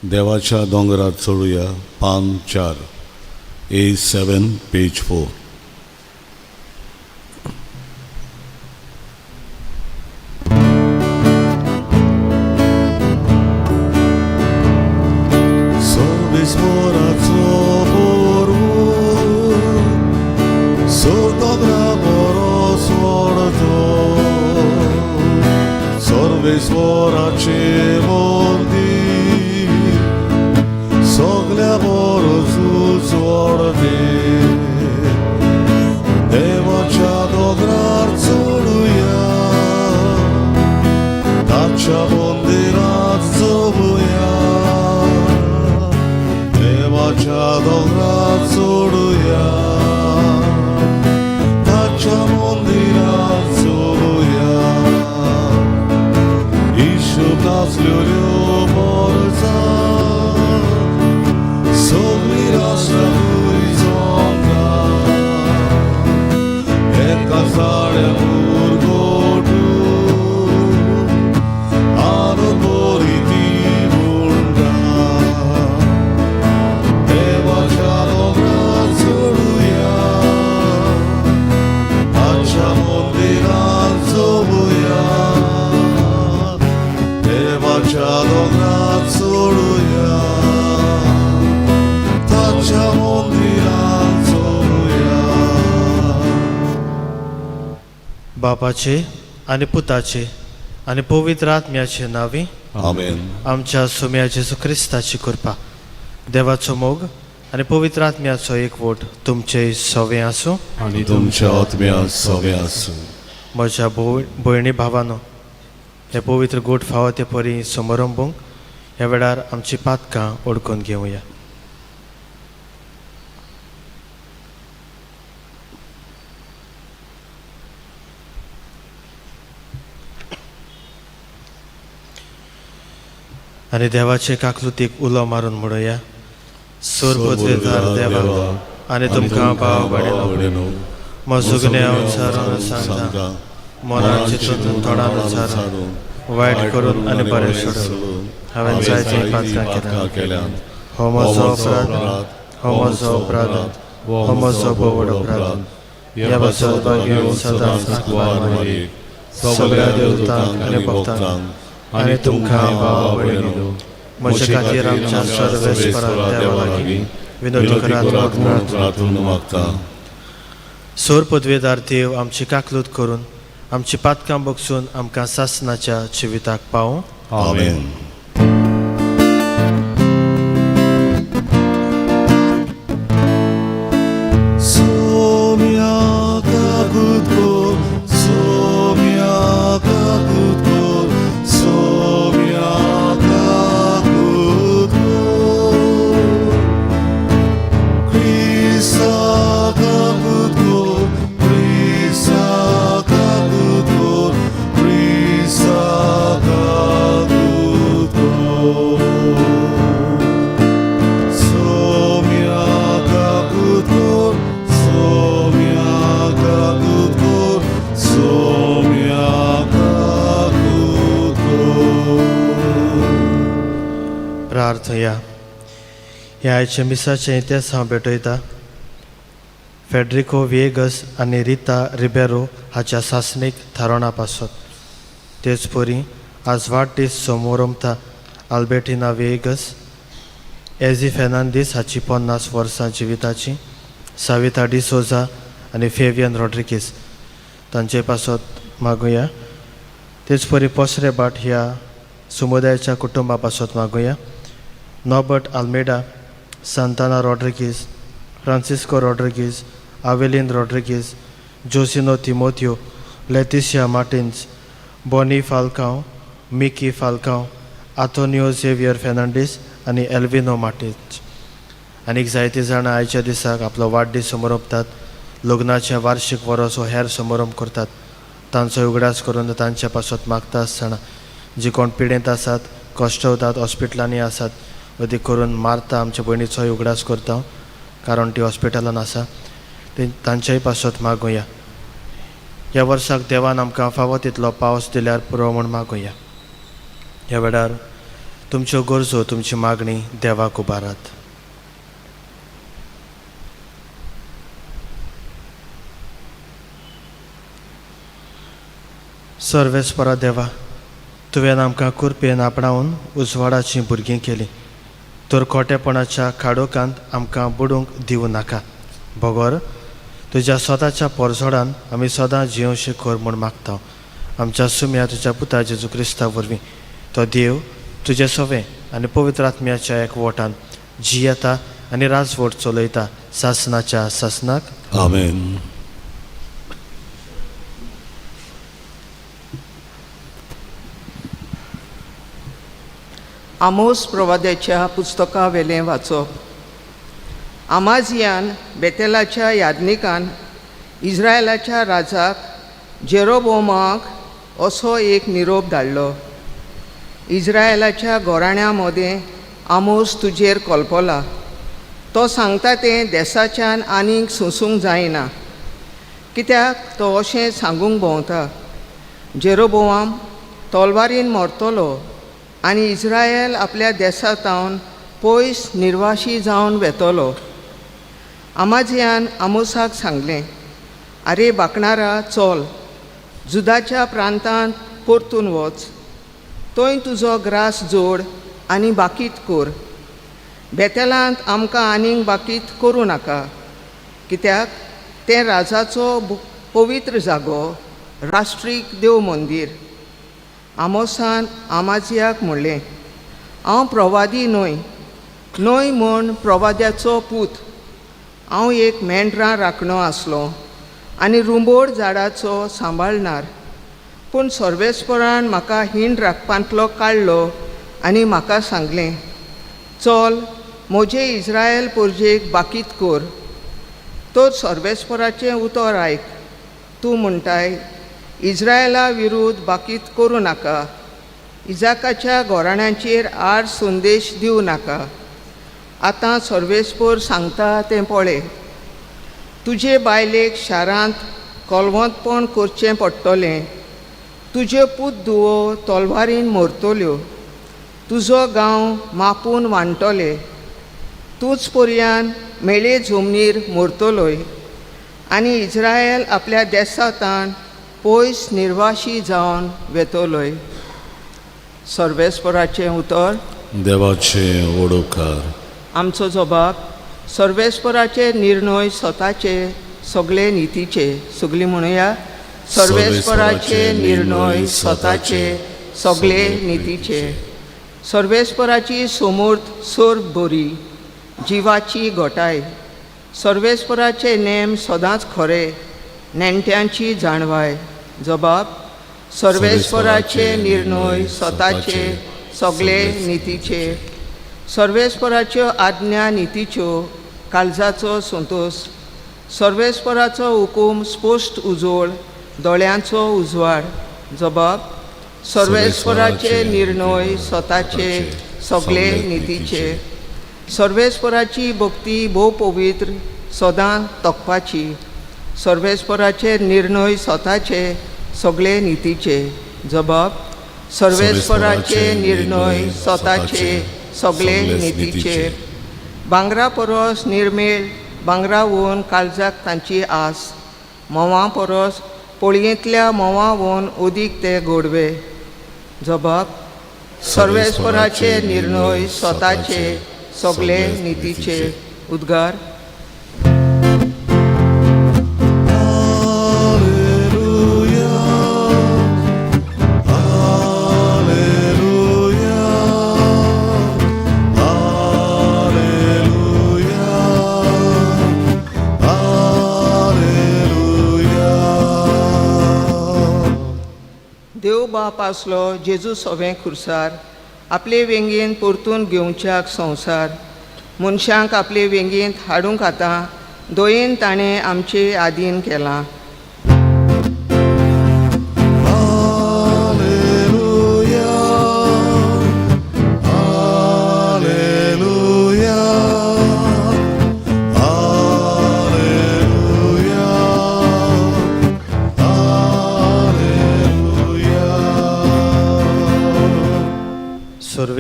देवाच्या दोंगरार चडुया, पान 4, A7 page 4. सर्वेस्वराचो पोरवो, दोंगरा बरो सोडचो, सर्वेस्वराचे मंदीर सगल्या बरो चोडते. देवाच्या दोंगरार चडुया, ताच्या मंदिरात चोवया. देवाच्या दोंगरार चडुया, ताच्या मंदिरात चोवया. इशू नाचल्यो मोरजा, सगळी राष्ट्रां जमता. एका साड्या मुरगोटू आनंद बरी ती म्हणटा. देवाच्या दोंगरार चडुया, ताच्या मंदिरात चोवया. देवाच्या दोंगरार चडुया, ताच्या मंदिरात चोवया. बापाचे आनी पुताचे आनी पवित्र आत्म्याचे नांवी. आमेन. आमच्या सोम्या जेजू क्रिस्ताची कृपा, देवाचो मोग आनी पवित्र आत्म्याचो एकवट तुमचे सवे आसूं. आनी तुमच्या आत्म्या सवे आसूं. म्हज्या भयणी भावानो, हे पवित्र गोट फावो ते परी समारंभूंक ह्या वेळार आमची पातकां ओडकून घेवया. आनी देवाचे काकलुतीक उलो मारून म्हणुया. सोर पदवेदार देवा आनी तुमकां भाव भयणीनो, म्हजो गुन्यांव उच्चारून सांगता. मनान चिंतून, तोंडान उच्चारून, वायट करून आनी बरें सोडून हांवें जायतीं पातकां केल्यात. हो म्हजो अपराध, हो म्हजो अपराध, हो म्हजो भोव अपराध. ह्या पासत भाग्य सदांच मारी सगळ्या देवतांक आनी भक्तांक आनी तुमकां भाव भयणीनो, म्हजे खातीर आमच्या सर्वेस्परा देवा लागीं विनोदी करात म्हणून प्रार्थना मागता. सोर पदवेदार देव आमची काकलूत करून आमची पातकां बगसून आमकां सासनाच्या जिविताक पावूं. आमेन. सोम्या काकूत कर, सोम्या काकूत कर, सोम्या काकूत कर. क्रिस्ता काकूत कर, क्रिस्ता काकूत कर, क्रिस्ता काकूत कर. सोम्या काकूत कर, सोम्या काकूत कर, सोम्या काकूत कर. प्रार्थया. ह्या आयच्या मिसाचें इतिहास हांव भेटयता फेड्रिको विएगस आनी रिता रिबेरो हाच्या सासणीक थारोवणा पासत. तेच परी आज वाडदीस सोमोरमता आल्बेटिना विएगस, एझी फेर्नांदीस हाची 50 वर्सां जिविताची, साविता डिसोजा आनी फेवियन रॉड्रिगीस तांचे पासत मागुया. तेच परी पोसरे भाट ह्या समुदायाच्या कुटुंबा पासत मागुया. Norbert Almeida, Santana Rodrigues, Francisco Rodrigues, Avelin Rodrigues, Josino Timoteo, Leticia Martins, Bonnie Falcao, Mickey Falcao, Antonio Xavier Fernandes आनी एल्विनो मार्टिन्स. आनीक जायतीं जाणां आयच्या दिसाक आपलो वाडदीस समरोपतात, लग्नाचें वार्शीक वरोस हो हेर समारंभ करतात. तांचो उगडास करून तांच्या पासत मागता आसतना जी कोण पिडेंत आसात, कश्टवतात, हॉस्पिटलांनी आसात, अदीक करून मारता आमच्या भयणीचोय उगडास करता कारण ती हॉस्पिटलान आसा, ते तांच्याय पासत मागुया. ह्या वर्साक देवान आमकां फावो तितलो पावस दिल्यार पुरो म्हूण मागुया. ह्या वेळार तुमच्यो गरजो, तुमची मागणी देवाक उबारात. सर्वेस्परा देवा, तुवें आमकां कुरपेन आपणावन उजवाडाचीं भुरगीं केलीं, तर खोटेपणाच्या खाडोकांत आमकां बुडूंक दिवं नाका, बगर तुज्या स्वताच्या पोरजोडान आमी सदां जियोवशें कर म्हूण मागता आमच्या सुम्या तुज्या पुता जेजू क्रिस्ता वरवीं. तो देव तुजें सवें आनी पवित्र आत्म्याच्या एकवटान जियेता आनी राजवट चलयता सासनाच्या सासनाक. आमेन. आमोस प्रवाद्याच्या पुस्तकावेलें वाचप. आमाजियान बेतेलाच्या याज्ञिकान इस्रायलाच्या राजाक जेरोबोमाक असो एक निरोप धाडलो, इस्रायलाच्या घराण्या मदें आमोस तुजेर कल्पला. तो सांगता तें देसाच्यान आनीक सोंसूंक जायना, कित्याक तो अशें सांगूंक भोंवता, जेरोबोआम तलवारीन मरतलो आनी इस्रायल आपल्या देसा तावन पयस निर्वाशी जावन वेतलो. आमाजियान आमोसाक सांगलें, आरे बाकणारा, चल जुदाच्या प्रांतांत परतून वच, थंय तुजो ग्रास जोड आनी बाकीत कर. बेतेलांत आमकां आनीक बाकीत करूं नाका, कित्याक तें राजाचो पवित्र जागो, राष्ट्रीक देव मंदीर. आमोसान आमाजियाक म्हणलें, हांव प्रवादी न्हय, न्हय म्हूण प्रवाद्याचो पूत. हांव एक मेंढरां राखणो आसलो आनी रुंबोड झाडाचो सांबाळणार, पूण सर्वेस्परान म्हाका हीण राखपांतलो काडलो आनी म्हाका सांगलें, चल म्हजे इस्रायल पोरजेक बाकीत कर. तर सर्वेस्पराचें उतर आयक. तूं म्हणटाय, इस्रायला विरुद्ध बाकीत करूं नाका, इजाकाच्या घराण्यांचेर आड संदेश दिवं नाका. आतां सर्वेस्पर सांगता तें पळय, तुजे बायलेक शारांत कोलवंतपण करचें पडटलें, तुज्यो पूत धुवो तलवारीन मरतल्यो, तुजो गांव मापून वांटतले, तूंच पर्यान मेळे जमनीर मरतलोय आनी इस्रायल आपल्या देसातान पयस निर्वाशी जावन वेतलोय. सर्वेस्पराचें उतर. देवाचे ओडोकार. आमचो जबाब, सर्वेस्पराचे निर्णय स्वताचे सगळे नितीचे. सगळीं म्हणुया, सर्वेस्पराचे निर्णय स्वताचे सगळे नितीचे. सर्वेस्पराची समूर्त सोर बरी, जिवाची घटाय. सर्वेस्पराचे नेम सदांच खरे, नेणट्यांची जाणवाय. जबाब, सर्वेस्पराचे निर्णय स्वताचे सगळे नितीचे. सर्वेस्पराच्यो आज्ञा नितीच्यो, काळजाचो संतोश. सर्वेस्पराचो हुकूम स्पश्ट उजोळ, दोळ्यांचो उजवाड. जबाब, सर्वेस्पराचे निर्णय स्वताचे सगळे नितीचे. सर्वेस्पराची भक्ती भोव पवित्र, सदां तोखपाची. सर्वेस्पराचे निर्णय स्वताचे सगळे नितीचे. जबाब, सर्वेस्पराचे निर्णय स्वताचे सगळे नितीचे. भांगरा परस निर्मेळ भांगरावून काळजाक तांची आस, म्होंवा परस पोळयेंतल्या म्होंवावून उदीक ते गोडवे. जबाब, सर्वेस्पराचे निर्णय स्वताचे सगळे नितीचे. उद्गार. देव बाप आसलो जेजू सोवें खुर्सार, आपले वेंगेन परतून घेवच्याक संवसार. मनशांक आपले वेंगेंत हाडूंक आतां दयेन ताणें आमचे आदीन केलां.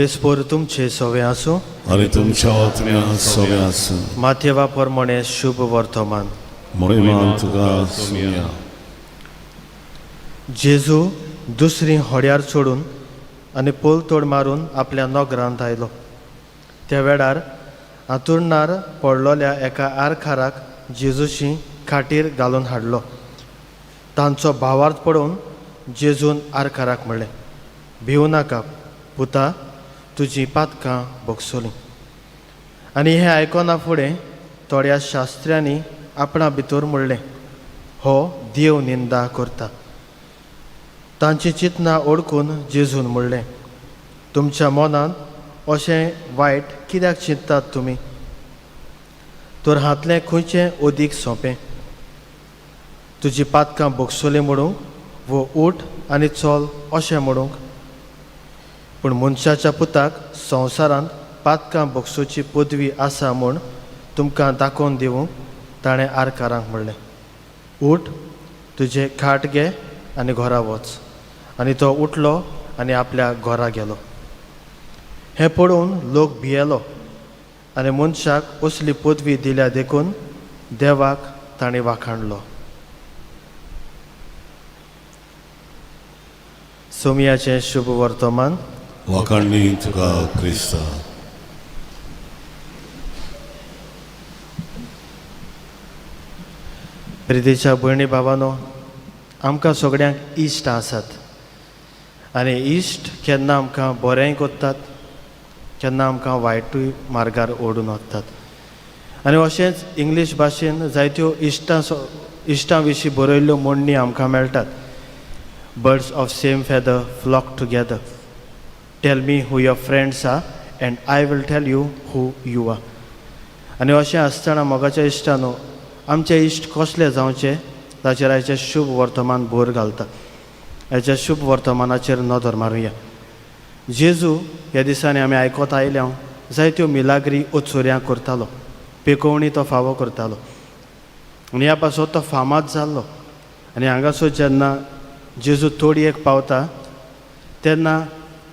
क्रिस्पोर तुमचे सवे आसूं आनी तुमच्या आत्म्या सगळें आसूं. माथेवा प्रमाणे शुभ वर्तमान. मोहिमान तुका सुमया. जेजू दुसरी होड्यार चडून आनी पोलतोड मारून आपल्या नगरांत आयलो. त्या वेळार आतुरणार पडलोल्या एका आरखाराक जेजूशी खाटीर घालून हाडलो. तांचो भावार्थ पळोवन जेजून आरखाराक म्हणलें, भिवू नाका पुता, तुजी पातकां भोगसलीं. आनी हें आयकना फुडें थोड्या शास्त्र्यांनी आपणा भितर म्हणलें, हो देव निंदा करता. तांची चिंतनां ओळखून जेजून म्हणलें, तुमच्या मनांत अशें वायट कित्याक चिंततात तुमी? तर हांतलें खंयचें अदीक सोंपें, तुजी पातकां भोगसलीं म्हणूंक वो उठ आनी चल अशें म्हणूंक? पूण मनशाच्या पुताक संवसारांत पातकां भोगसोची पदवी आसा म्हूण तुमकां दाखोवन दिवंक ताणें आरकारांक म्हणलें, उठ, तुजें खाट घे आनी घरा वच. आनी तो उठलो आनी आपल्या घरा गेलो. हें पळोवन लोक भियेलो आनी मनशाक असली पदवी दिल्या देखून देवाक ताणें वाखाणलो. सोमयाचें शुभ वर्तमान. वाखाणणी तुका क्रिस्ता. प्रितीच्या भयणी भावानो, आमकां सगळ्यांक इश्ट आसात आनी इश्ट केन्ना आमकां बरेंय करतात, केन्ना आमकां वायटूय मार्गार ओडून वतात. आनी अशेंच इंग्लीश भाशेन जायत्यो इश्टां विशीं बरयल्ल्यो म्हणणी आमकां मेळटात. Birds of same feather flock together. Tell me who your friends are and I will tell you who you are. आनी अशें आसतना मोगाच्या इश्टानो, आमचे इश्ट कसले जावचे ताचेर आयचें शुभ वर्तमान भर घालता. हाच्या शुभ वर्तमानाचेर नदर मारुया. जेजू ह्या दिसांनी आमी आयकत आयल्या जायत्यो मिलाग्री ओचोऱ्यां करतालो, पेकोवणी तो फावो करतालो आनी ह्या पासत तो फामाद जाल्लो. आनी हांगासर जेन्ना जेजू तोडयेक पावता तेन्ना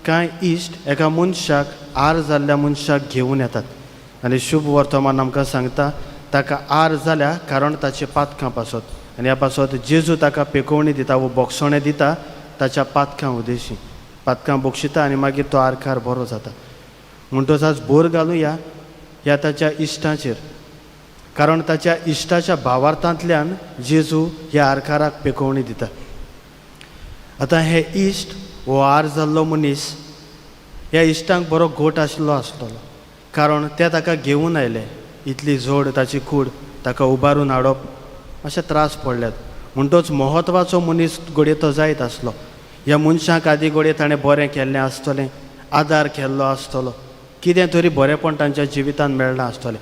कांय इश्ट एका मनशाक, आर जाल्ल्या मनशाक घेवन येतात आनी शुभ वर्तमान आमकां सांगता ताका आर जाल्या कारण ताचे पातकां पासत. आनी ह्या पासत जेजू ताका पेकोवणी दिता वो बोगसणें दिता ताच्या पातकां उदेशी, पातकां बक्षिता आनी मागीर तो आरखार बरो जाता. म्हणटच आज भर घालुया ह्या ताच्या इश्टांचेर, कारण ताच्या इश्टाच्या भावार्थांतल्यान जेजू ह्या आरखाराक पेकोवणी दिता. आतां हे इश्ट हो आर जाल्लो मनीस ह्या इश्टांक बरो घोट आशिल्लो आसतलो, कारण ते ताका घेवन आयले. इतली जोड ताची कूड ताका उबारून हाडप मातशे त्रास पडल्यात. म्हणटच म्हत्वाचो मनीस घडये तो जायत आसलो. ह्या मनशांक आदी घडये ताणें बरें केल्लें आसतलें, आदार केल्लो आसतलो, कितें तरी बरेंपण तांच्या जिवितांत मेळ्ळां आसतलें.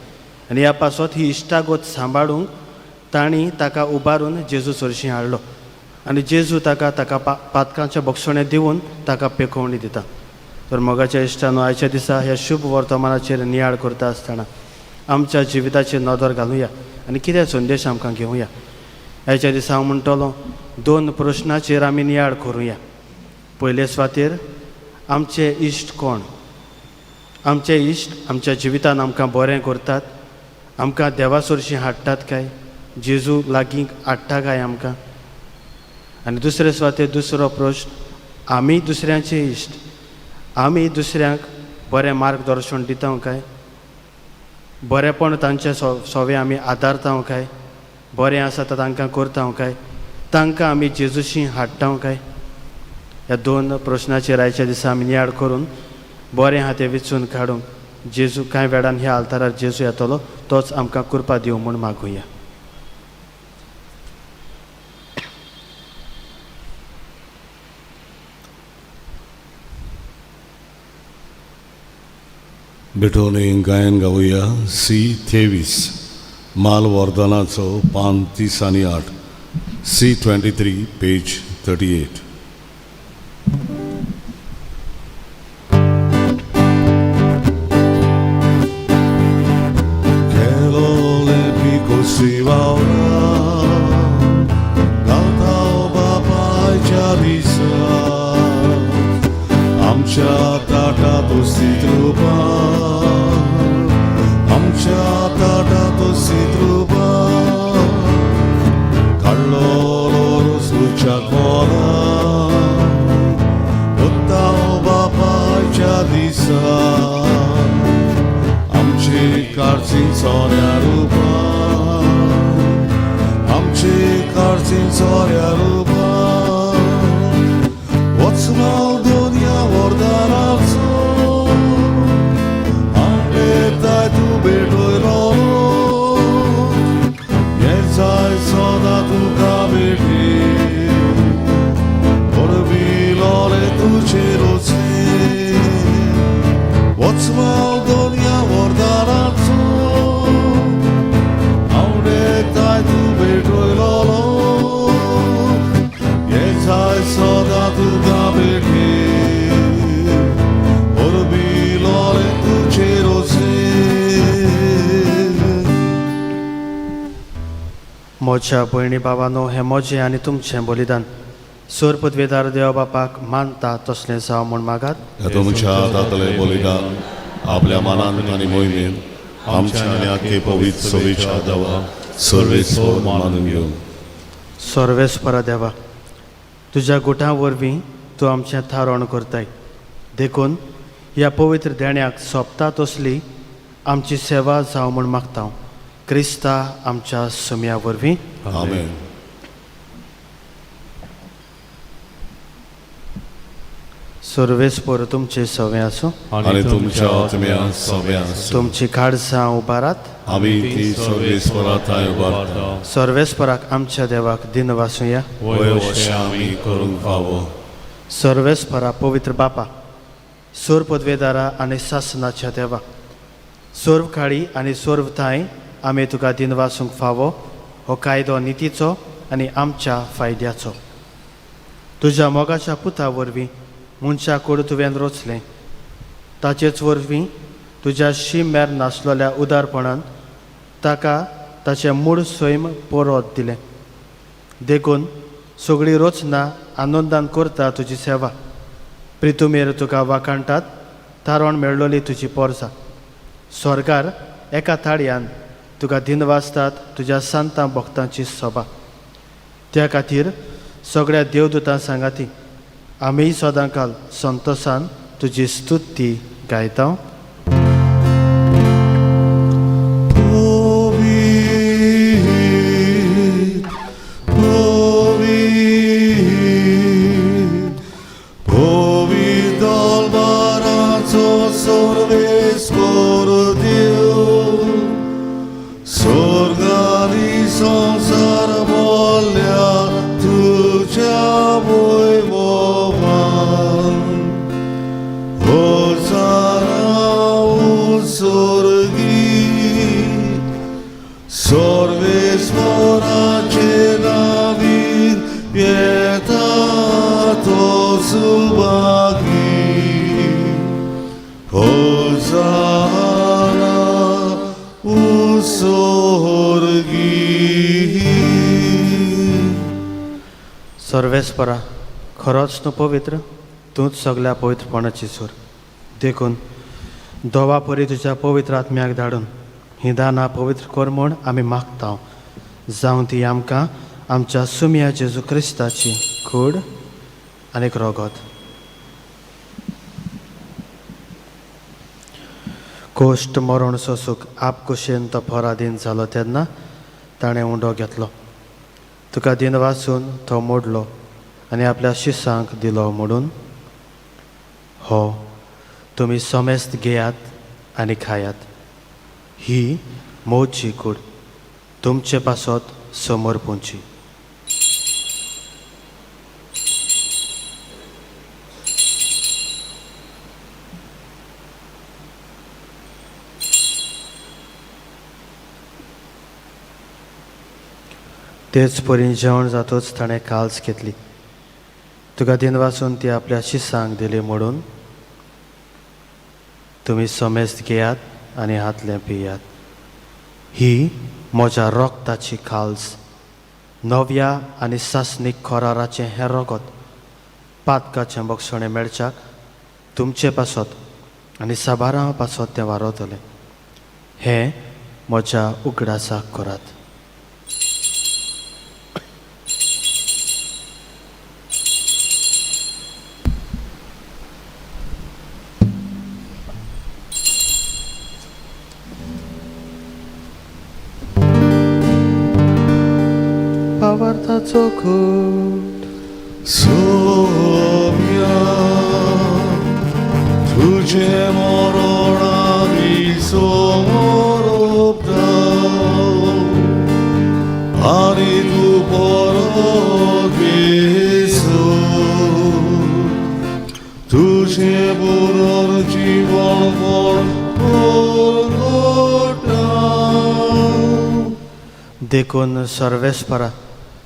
आनी ह्या पासत ही इश्टागत सांबाळूंक तांणी ताका उबारून जेजू सरशीं हाडलो आनी जेजू ताका ताका पातकांचें बक्षणें दिवन ताका पेकोवणी दिता. तर मोगाच्या इश्टानो, आयच्या दिसा ह्या शुभ वर्तमानाचेर नियाळ करता आसतना आमच्या जिविताचेर नदर घालुया आनी कितें संदेश आमकां घेवया. आयच्या दिसा हांव म्हणटलो दोन प्रश्नाचेर आमी नियाळ करुया. पयले सुवातेर आमचे इश्ट कोण? आमचे इश्ट आमच्या जिवितान आमकां बरें करतात, आमकां देवा सरशीं हाडटात काय, जेजू लागीं हाडटा काय आमकां? आनी दुसरे सुवातेर दुसरो प्रश्न, आमी दुसऱ्यांचे इश्ट, आमी दुसऱ्यांक बरें मार्गदर्शन दिता काय, बरेंपण तांचे सोवे आमी आदारता काय, बरें आसा तर तांकां करता काय, तांकां आमी जेजूशी हाडटा काय? ह्या दोन प्रश्नाचेर आयच्या दिसा आमी नियाळ करून बरें आहा तें विचून काडूंक जेजू कांय वेळान ह्या आल्तारार जेजू येतलो, तोच आमकां कृपा दिवं म्हूण मागुया. भेटवणे गायन गावया सी 23 माल वर्धनाचो पान 30 आनी 8, सी 23 पेज 38. खेलोले पिकोसी वावरा गावता बापायच्या दिसा आमच्या ताटा तुसी सोऱ्या रुपान आमचे काळजीन सोऱ्या रुपान वचमाल दुनिया वरदानाचो आमले तूं भेटयलो हें जाय सदां तुका भेटी परबिलोले तुजे रोचे वचमाल दुनिया वरदानाचो आवडेताय तूं भेटयलो हें जाय सदां तुका भेटी परबिलोले तुजे रोचे. म्हज्या भयणी बाबानो, हें म्हजें आनी तुमचें बलिदान सोर पदवेदार देवा बापाक मानता तसलें जावं म्हूण मागात. तुमच्या हातांतलें बलिदान आपल्या मनान आनी मोहिमेन आमच्या आनी आख्खे पवित्र सभेच्या देवा सर्वेस्पर मानून घेवन. सर्वेस्परा देवा, तुज्या गुटां वरवीं तूं आमचें थारोवण करताय, देखून ह्या पवित्र देण्याक सोंपता तसली आमची सेवा जावं म्हूण मागता हांव, क्रिस्ता आमच्या सुम्या वरवीं. आमेन. सर्वेस्पर तुमचे सवें आसूं. आनी तुमच्या आत्म्या सगळ्या आसूं. तुमची काळजां उबारात. आमी ती सर्वेस्परा थांय उबारता. सर्वेस्पराक आमच्या देवाक दिन वासुया. वय अशें आमी करूंक फावो. सर्वेस्परा पवित्र बापा, सोर पदवेदारा आनी सासनाच्या देवा, सोर्व काळी आनी सोर्व थांय आमी तुका दिन वासूंक फावो. हो कायदो नितीचो आनी आमच्या फायद्याचो. तुज्या मोगाच्या पुता वरवीं मनशा कूड तुवें रोचलें, ताचेच वरवीं तुज्या शीम मेर नासलेल्या उदारपणान ताका ताचें मूळ सैम परत दिलें. देखून सगळी रचना आनंदान करता तुजी सेवा. प्रितुमेर तुका वाखाणटात तारण मेळ्ळोली तुजी पोरसा. स्वर्गार एका ताळयान तुका दिनवासतात तुज्या सांतां भक्तांची सभा. त्या खातीर सगळ्या देवदूतां सांगाती आमीय सदांकाल संतोसान तुजी स्तुती गायता. पवित्र, पवित्र, पवित्र दलबाराचो सर्वेस्पर देव, स्वर्ग आनी संवसार भरल्या तुज्या वैभवान. होसाना स्वर्गी, सर्वेस्पराचे नावीन येता तो सुभागी. होसाना स्वर्गी. सर्वेस्परा, खरोच तूं पवित्र, तूंच सगळ्या पवित्रपणाची सूर. देखून दोवा परी तुज्या पवित्र आत्म्याक धाडून हीं दानां पवित्र कर म्हूण आमी मागता. जावं ती आमकां आमच्या सुम्या जेजू क्रिस्ताची कूड आनीक रोगत. कोश्ट मरण सोसूक आपकुशेन तो पराधीन जालो तेन्ना ताणें उंडो घेतलो, तुका दिन वाचून तो मोडलो आनी आपल्या शिसांक दिलो म्हणून, हो तुमी समेस्त घेयात आनी खायात, ही मोची कूड तुमचे पासत समोर पोंची. तेच परी जेवण जातूच ताणें काल्स घेतली, तुका दिन वाचून ती आपल्या शिसांक दिली म्हणून, तुमी समेस्त घेयात आनी हातलें पियात, ही म्हज्या रोगताची काल्स, नव्या आनी सासणीक कराराचें हें रोगत पातकाचें बक्षणें मेळच्याक तुमचे पासत आनी साबारां पासत तें वारवतलें. हें म्हज्या उगडासाक करात. ताचो खूट. सोम्या तुझे मरण आमी समोरपता आनी तूं परत येसो तुझे पुनर्जीवन पण परगटा. देखून सर्वेस्परा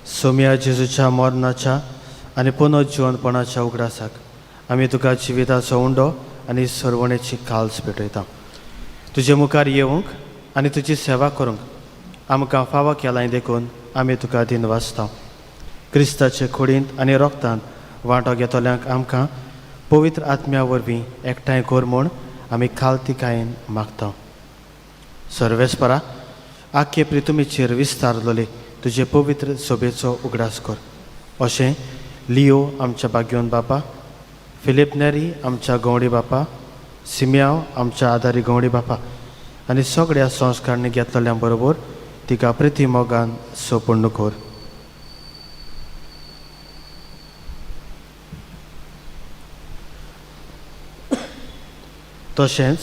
सोम्या जेजूच्या मरणाच्या आनी पुनर्जिवनपणाच्या उगडासाक आमी तुका जिविताचो उंडो आनी सरवणेची काल्स भेटयता. तुजे मुखार येवंक आनी तुजी सेवा करूंक आमकां फावो केलाय देखून आमी तुका दिनवासता. क्रिस्ताचे खोडींत आनी रोगतांत वांटो घेतल्यांक आमकां पवित्र आत्म्या वरवीं एकठांय कर म्हूण आमी खालतिकायेन मागता. सर्वेस्परा आख्खे प्रितुमीचेर विस्तारलेले तुजे पवित्र सोबेचो उगडास कर. अशें लियो आमच्या बागयोन बापा, फिलीप नेरी आमच्या गवडी बापा, सिमयाव आमच्या आदारी गवडी बापा आनी सगळ्या संस्कारणी घेतलेल्या बरोबर तिका प्रिती मोगान सोपूर्ण कर. तशेंच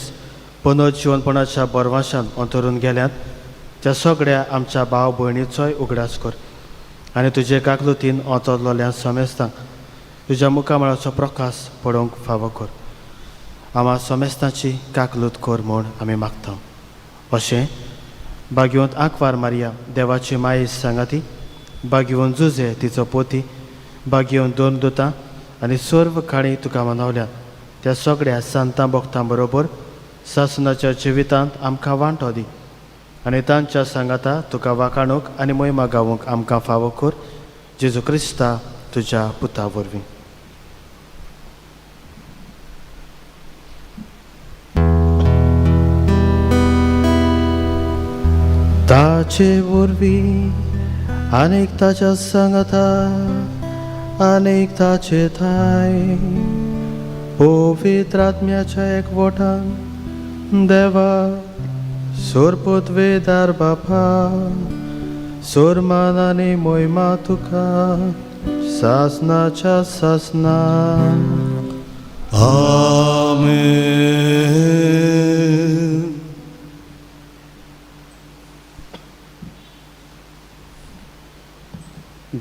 पुनर्जिवनपणाच्या बरवाशान अंतरून गेल्यात त्या सगळ्या आमच्या भाव भयणीचोय उगडास कर आनी तुजे काकलुतीन अंतरलेल्या समेस्तांक तुज्या मुखामळाचो प्रकाश पडोवंक फावो कर. आमा समेस्तांची काकलूत कर म्हूण आमी मागता. अशें बागेवंत आंकवार मारिया देवाची माये सांगाती, बागेवन जुजे तिचो पोती, बागेवन दोन दुतां आनी सर्व काणी तुका मनवल्यात त्या सगळ्या सांतां भक्तां बरोबर सासनाच्या जिवितांत आमकां वांटो दी आनी तांच्या सांगाता तुका वाखाणूक आनी मोहिमा गावूंक आमकां फावो कर. जेजू क्रिस्ता तुज्या पुता वरवीं. ताचे वरवीं आनीक ताच्या सांगाता आनीक ताचे थाय पवित्र आत्म्याच्या एकवटान देवा सोरपोतवेदार बापा सोरमान आनी मोहिमा तुका सासनाच्या सासना. आमेन.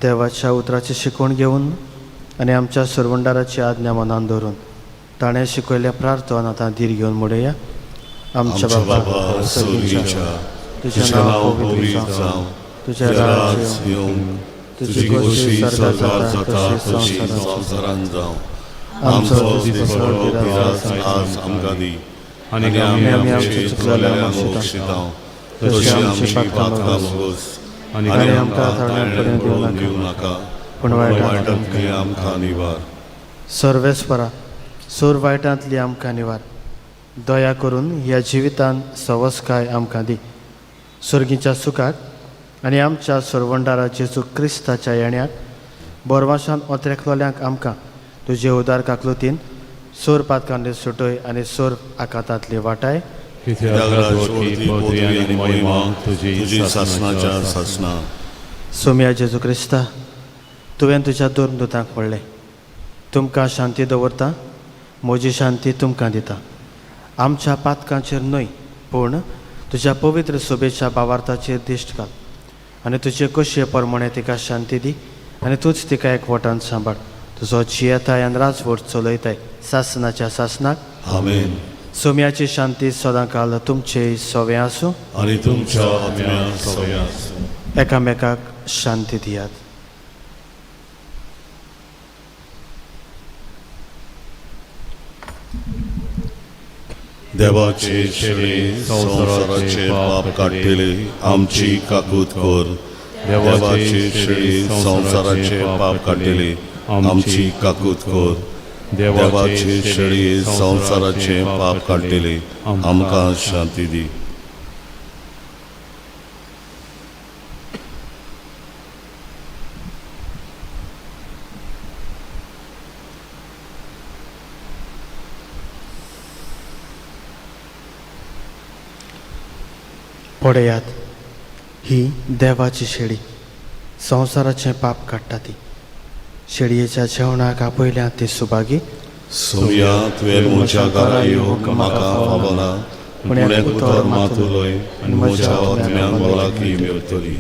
देवाच्या उतराची शिकवण घेवन आनी आमच्या सरवंडाराची आज्ञा मनान धरून ताणें शिकयल्ल्या प्रार्थना आतां धीर घेवन म्हणुया. आमच्या बाबा स्वर्गीच्या, तुजें तुजें नांव नांव पवित्र पवित्र जावं, जावं, तुजें तुजें राज्य राज येवं, येवं, तुजी तुजी खोशी खोशी स्वर्गात स्वर्गात जाता जाता तशी तशी संवसारांत. संवसारांत जावं. आमचो आमचो दिसपडो दिसपडो पिराज पिराज आज आमकां दी आनी आनी आमी आमी आमचे आमचे चुकलेल्यांक चुकलेल्यांक बक्षिता, बक्षिता, तशी तशी आमची आमची पातकां पातकां बगस. बगस आनी आनी आमकां आमकां ताळण्यात ताळण्यात पडून पडून दिवं दिवं नाका, पूण पूण वायटांतली वायटांतली आमकां निवार. सर्वेस्परा सोर वायटांतली आमकां निवार. दया करून ह्या जिवितान सवसकाय आमकां दी. सर्गीच्या सुखाक आनी आमच्या सरवंडारा जेजू क्रिस्ताच्या येण्याक बोरवाशान ओत्रेकलोल्यांक आमकां तुजे उदार काकलुतीन सोर पातकांनी सुटय आनी सोर आकांतांतली वाटाय. कित्याक राजवटी, पदवी आनी महिमा तुजी सासनाच्या सासना. सोम्या जेजू क्रिस्ता तुवें तुज्या दोन दुतांक म्हणलें, तुमकां शांती दवरता, म्हजी शांती तुमकां दिता. आमच्या पातकांचेर न्हय पूण तुज्या पवित्र सोबेच्या बावार्थाचेर दिश्ट घाल आनी तुजे कशे प्रमाणे तिका शांती दी आनी तूंच तिका एकवटान सांबाळ. तुजो जियेताय आनी राजवट चलयताय सासनाच्या सासनाक. आमेन. सोम्याची शांती सदांकाल तुमचे सवे आसूं. आनी तुमच्या आत्म्या सवे आसूं. एकामेकाक शांती दियात. देवाचे शेळी संवसाराचे पाप काडटले आमची काकूत कर. देवाचे शेळी संवसाराचे पाप काडटले आमची काकूत कर. देवाचे शेळी संवसाराचे पाप काडटले आमकां शांती दी. पळयात, ही देवाची शेळी संवसाराचें पाप काडटा ती. शेळयेच्या जेवणाक आपयल्या ती सुभागी. सोमया तुवें म्हज्या घरा येवंक म्हाका फावना, पूण एक उतर मात उलय आनी म्हज्या आत्म्यान भलायकी मेळटली.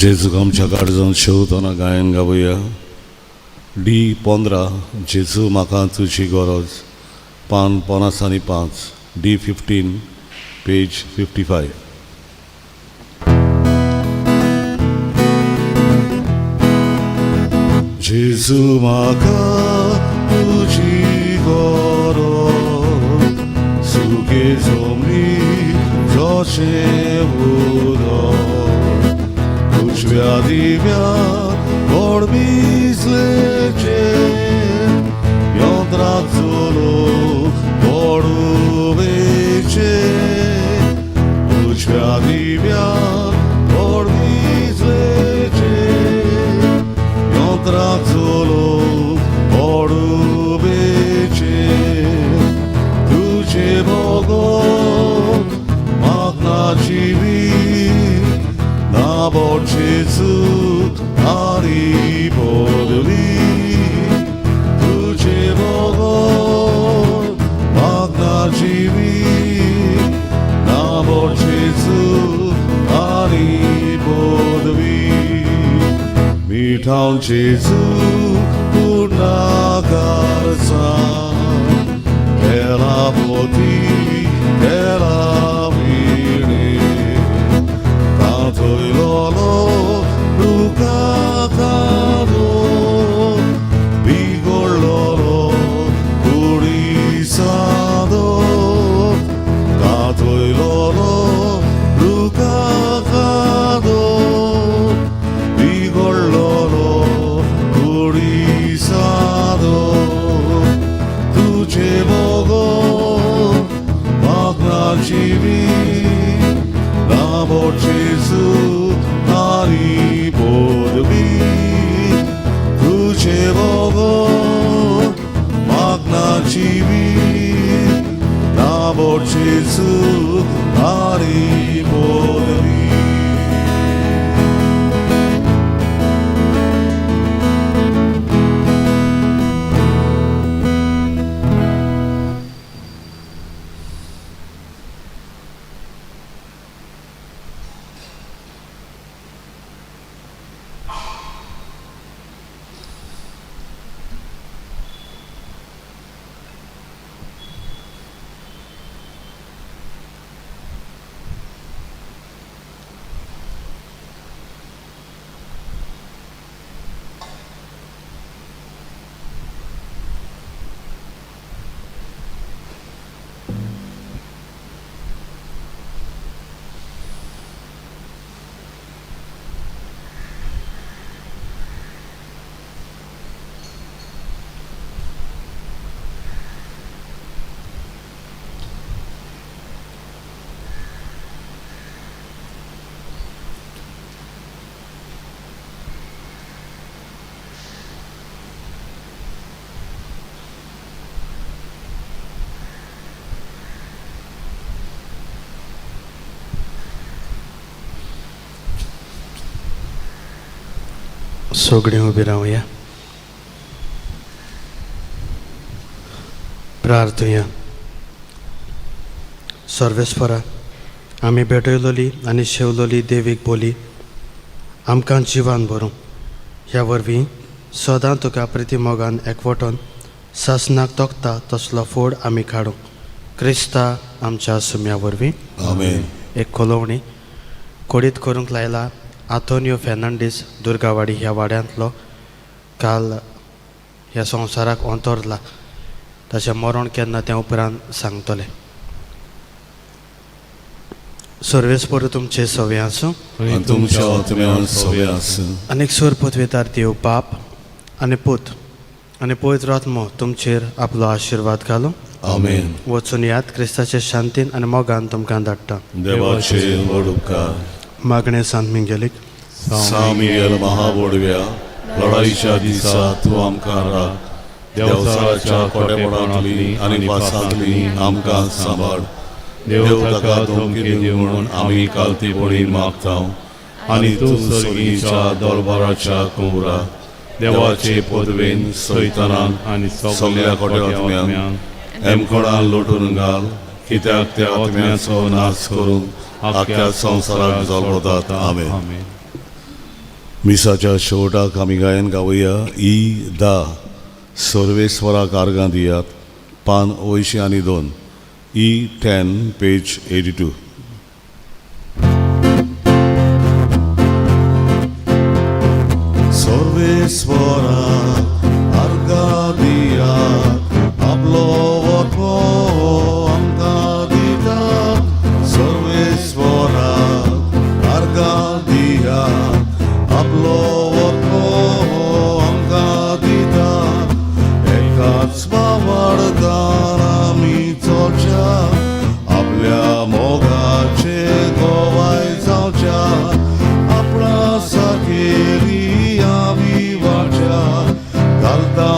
जेजूक आमच्या काळजान शेवतना गायन गावया. डी 15 जेजू म्हाका तुजी गरज, पान 55, डी 15 पेज 55. जेजू म्हाका तुजी गरज, सुके जमनी जशें उदक, उजव्या दिव्यात गोड भिजलेचें, यंत्राक चलो पडुवेचें, उजव्या दिव्यात गोड भिजलेचें, यंत्राक चलो पडुवेचें, तुजें बगर म्हाका ना जिवीत, ना बोट जेजू आनी बदली, तुजें बगर म्हाका ना जिवीत, ना बोट जेजू आनी बदली. मिठाव जेजू गुणाकारचा, केला पोती केला विणे, तांतयलो रुखाकारो, बिगडलो कुडीसादो, तांतयलो रुखाकारो, बिगडलो कुडीसादो, तुजें बगर म्हाका ना जिवीत, ना बोट जेजू आनी पदवी, तुजें बगर म्हाका ना जिवीत, ना बोट जेजू आनी पदवी. सगळीं उबी रावया, प्रार्थुया. सर्वेस्परा, आमी भेटयलोली आनी शेवलोली देवीक बोली आमकां जिवान भरूं. ह्या वरवीं सदां तुका प्रिती मोगान एकवटून सासनाक तोखता तसलो फोड आमी काडूं, क्रिस्ता आमच्या सुम्या वरवीं. आमेन. एक कोलोवणी कोडीत करूंक लायला आंतोनियो फेर्नांडीस, दुर्गावाडी ह्या वाड्यांतलो, काल ह्या संवसाराक अंतरला. ताचें मरण केन्ना तें उपरांत सांगतलें. सर्वेस्पर तुमचे सवे आसूं. आनी तुमच्या आत्म्यान सवे आसूं. आनीक सोर पृथ्वीतार देव बाप आनी पूत आनी पवित्र आत्मो तुमचेर आपलो आशिर्वाद घालूं. आमेन. वचून यात, क्रिस्ताचे शांतीन आनी मोगान तुमकां धाडटा. देवाचे व्हड उपकार. मागणें सांत मिंगेलीक. सामियल महाबोडव्या, लढाईच्या दिसा तूं आमकां राख. देवसाराच्या कोटेपणांतली आनी पासांतली आमकां सांबाळ. देव ताका धमकी दिवं म्हणून आमी कालतीपणी मागता आनी तूं सर्गीच्या दरबाराच्या कुंवरा देवाचे पदवेन सैतानाक आनी सगल्या खोट्या आत्म्यांक हेमकोणान लोटून घाल, कित्याक त्या आत्म्याचो नाश करून आख्या संवसाराक जळवतात. आमेन. मिसाच्या शेवटाक आमी गायन गावया ई दा, सर्वेस्वराक आर्गां दियात, पान 82, E 10, page 82. सर्वेस्वराक आर्गां दियात, आपलो वटो आमकां दितात. सर्वेस्वराक आर्गां दियात, आपलो वटो आमकां दितात. एकाच वावडदार आमी चलच्या, आपल्या मोगाचे गोवाय जावच्या, आपणा साकेली आमी वाच्या घालता.